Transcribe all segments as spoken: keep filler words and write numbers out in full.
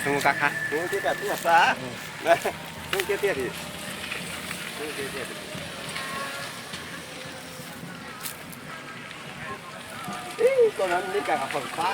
Ang kakha. Ang khe ka tiya sa. Ang khe tiya di. Ang khe tiya di. Ih, konan ni kakha phang pa.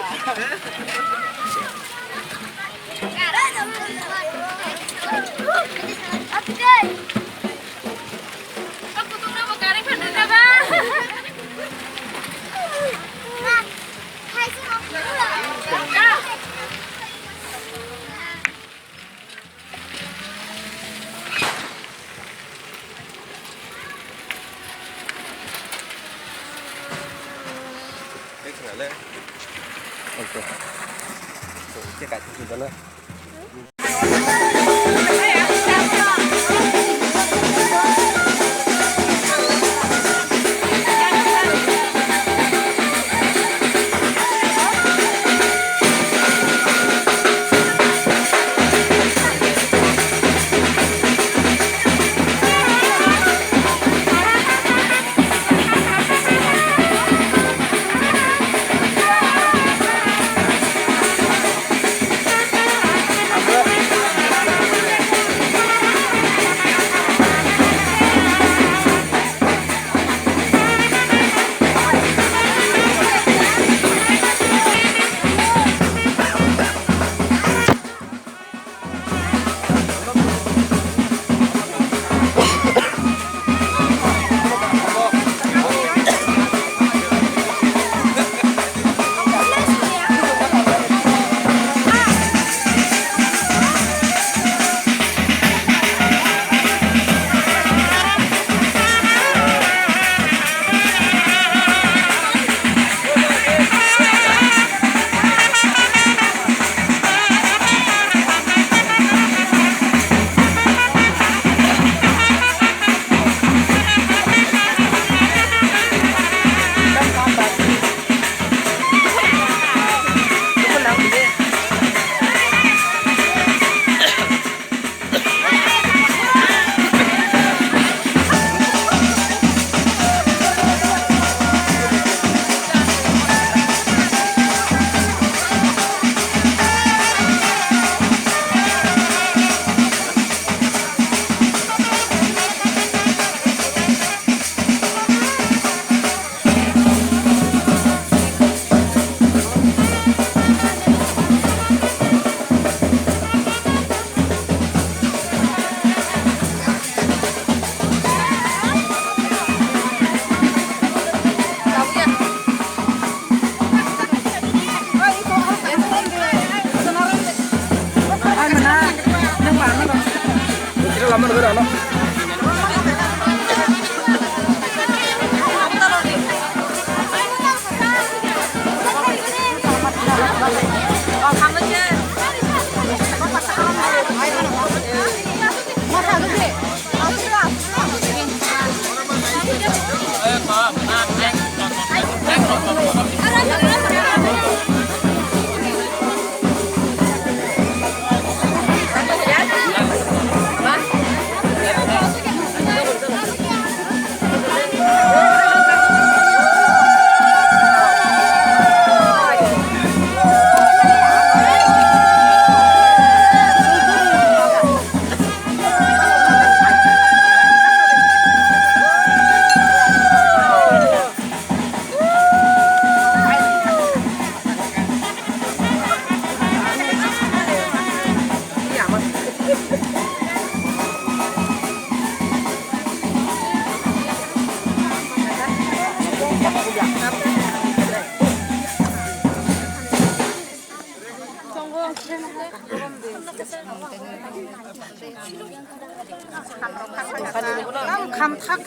Kham thak,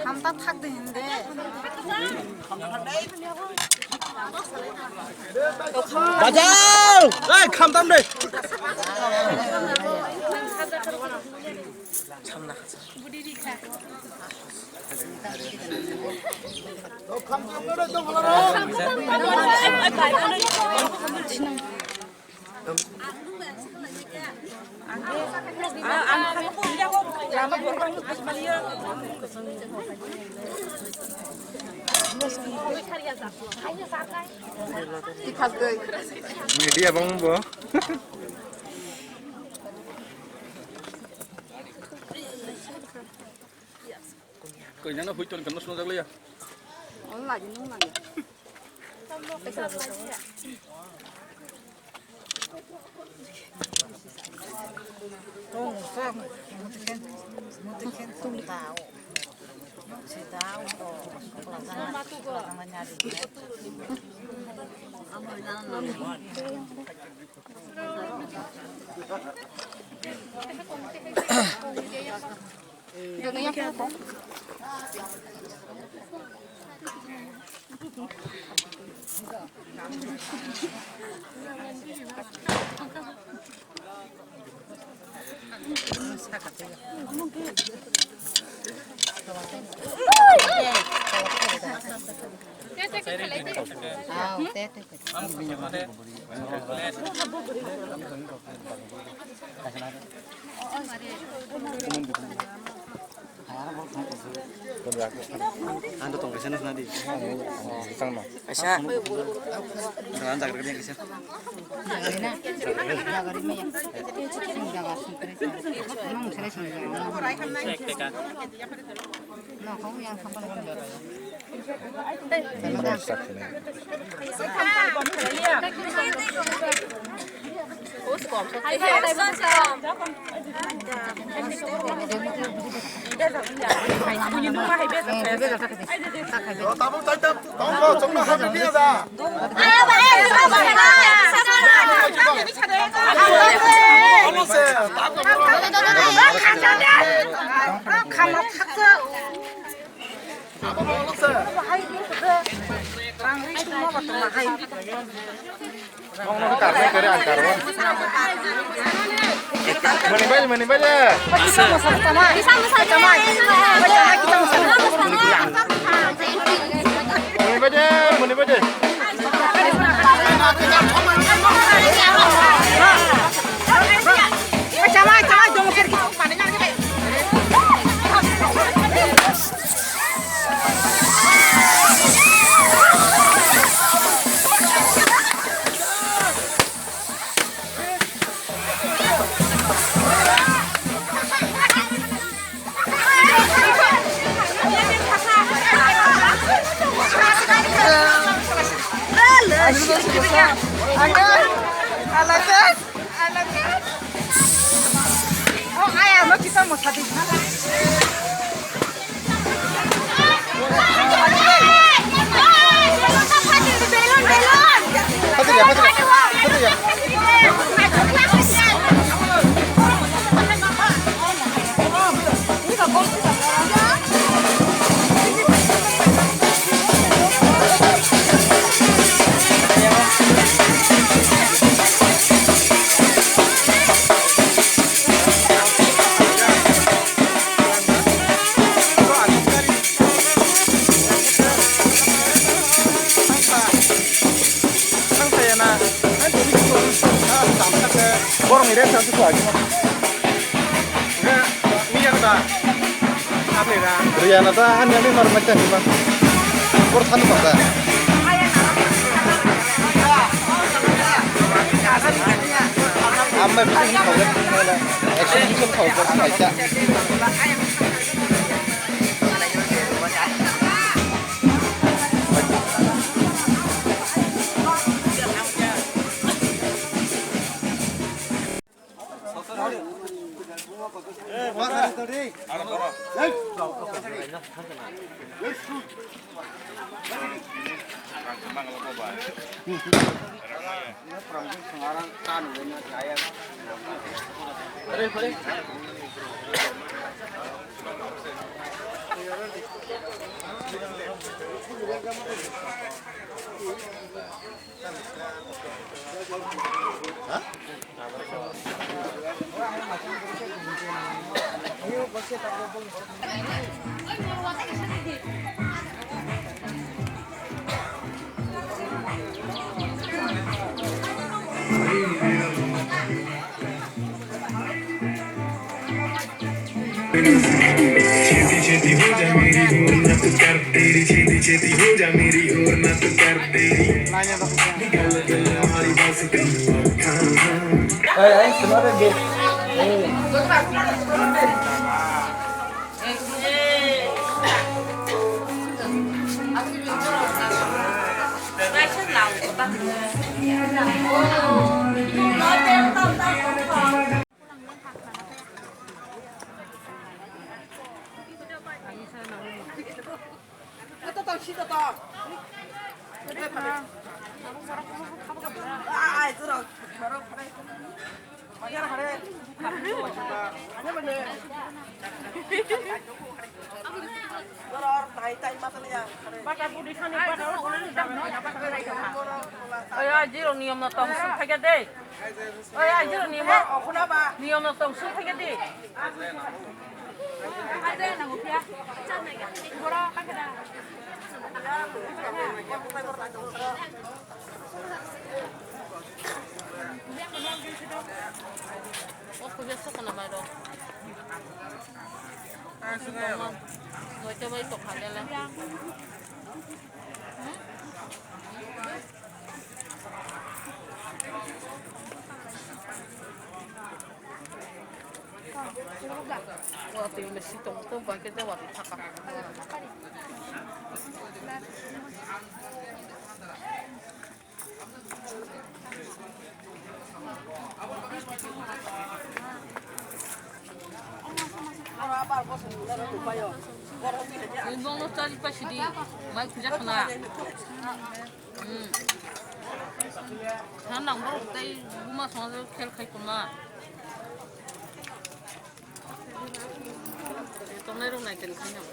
kham ta thak de hindi. Bajao! Ei, kham tam de. Media bang bo. Koi nana hui ton kan sunu jagla ya. Lagi nung lagi. Ang to tong kaisa nang di. Kaisa. Ang jaga kaisa. Mani bai, mani bai. Mani bai, mani bai. Borok ni rest house ko agi. Ni ya da. Apa ya? Riana ta ani ani mar macam ni bang. Bor thani bang da. Amma bikin kau kan. Action bikin kau kan. Acha. छेती हो जा मेरी और ना तू कर तेरी, छेती छेती हो जा मेरी और ना तू कर तेरी। निकल दे हमारी बस। Oya, jiro niyom no tong sung thakya de. Oya, jiro niyom no. Niyom no tong sung thakya de. O kuya sakana mai ro. Noita bai tokha lele. Watwi mesi tong tong bai khe watwi thaka. Nungno chari pa sidi, mai khuja khna. Hmm. Than nang bo tei buma song khel khai kuma. Tongnai rok nai teni khai nang.